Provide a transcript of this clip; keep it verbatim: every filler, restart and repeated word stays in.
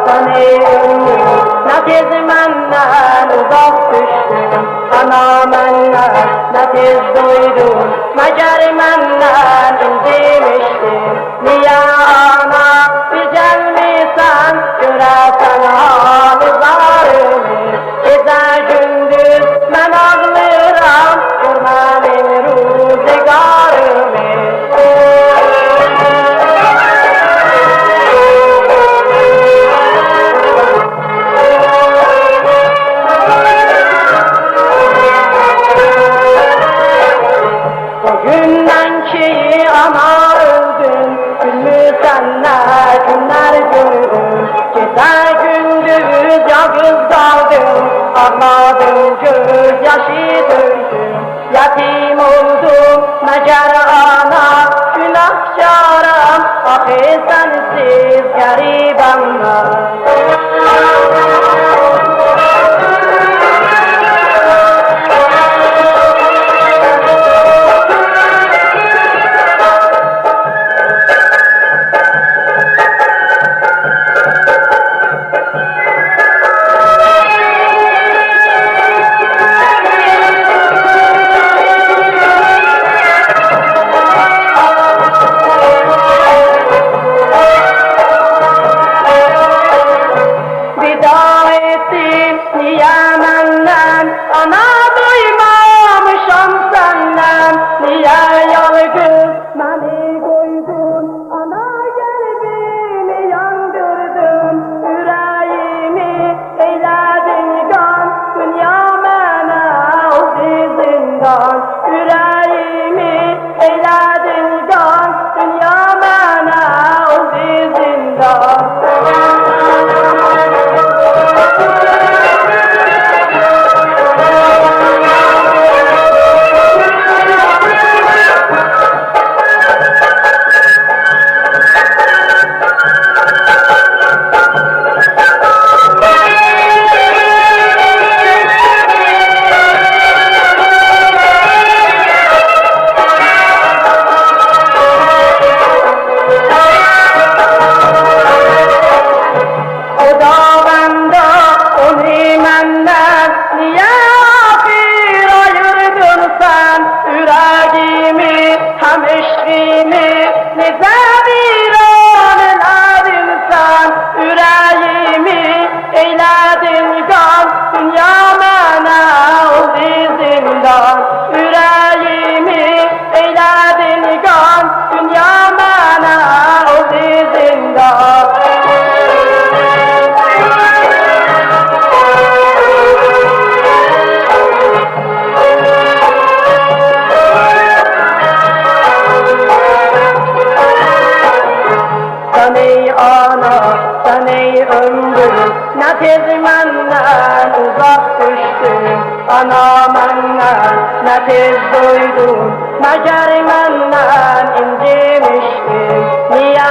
سن ای عؤمرو، نه تئز مندن اوزاق دوشدون. آنا، مندن نه تئز دویدون، مگر مندن اینجیمیشدین؟ نییه، آنا، بیر گلمیرسن گؤره‌سن حال زاریمی؟ گئجه گوندوز من آغلاییرام، گؤر منیم روزگاریمی. او گوندن کی آنا اؤلدون، بیلمیرسن نه گونلر گؤردوم. گئجه گوندوز یالقیز قالدیم، آغلادیم، گؤز یاشی دؤکدوم. یتیم اولدوم مگر آنا، گوناهکارام، آخی سنسیز غریبم من. ویدا ائتدین نییه مندن؟ آنا، دویمامیشام سندن. نییه یالقیز منی قویدون؟ آنا، قلبیمی یاندیردین، اوره‌ییمی ائیله‌دین قان. دونیا منه اولدو زیندان، اوره‌ییمی ائیله‌دین قان. دونیا منه اولدو زیندان. خداوندا، اونو مندن نییه آخر آییردین سن؟ اوره‌ییمی هم عشقیمی نئجه ویران ائله‌دین سن؟ اوره‌ییمی ائیله‌دین قان، دونیا منه اولدو زیندان. اوره‌ییمی ائیله‌دین قان، دونیا منه اولدو زیندان. سن ای آنا، سن ای عؤمرو، نه تئز مندن اوزاق دوشدون. آنا، مندن نه تئز دویدون، مگر مندن اینجیمیشدین؟ نییه